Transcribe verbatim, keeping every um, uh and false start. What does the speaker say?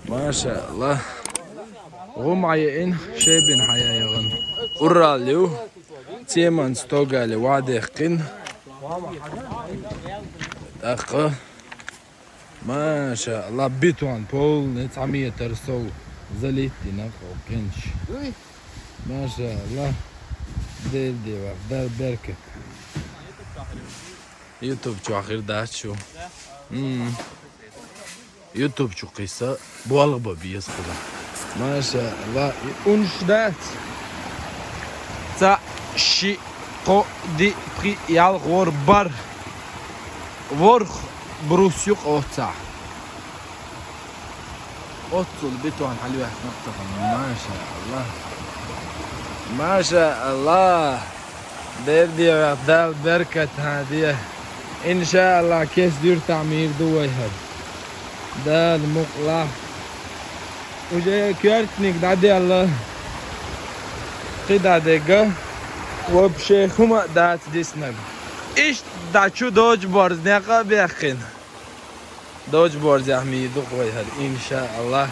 Машалла. ГӀум Ӏайин шебин хьаяйгӀан. Урал ю. Цеман стогали вадехкин. ТӀаккха. Машалла, бетон полный цхьа метр сов залитина къокъинч. Машалла, дердева, дар беркат. YouTube чу ахир дач шу. М. YouTube чу киса болх ба биес худа. Машалла, и унш дац. Ца ши ко ди пхи ялх вор бар. Ворх брус ю къоца. Оццул бетон хьалвяхна. Машалла. Машалла. Дердева, Дала беркат хьадия. Иншалла, кес дюртахь мийр ду вай хӀара. Дала мукъла. Уже коьртаниг дӀаделла. КхидӀа дега. Вообще хӀума а дац диснаг. Иштта дӀа чу доджу борз некъа а бехкина. Доджу борзехь мийр ду вай хӀара, иншалла.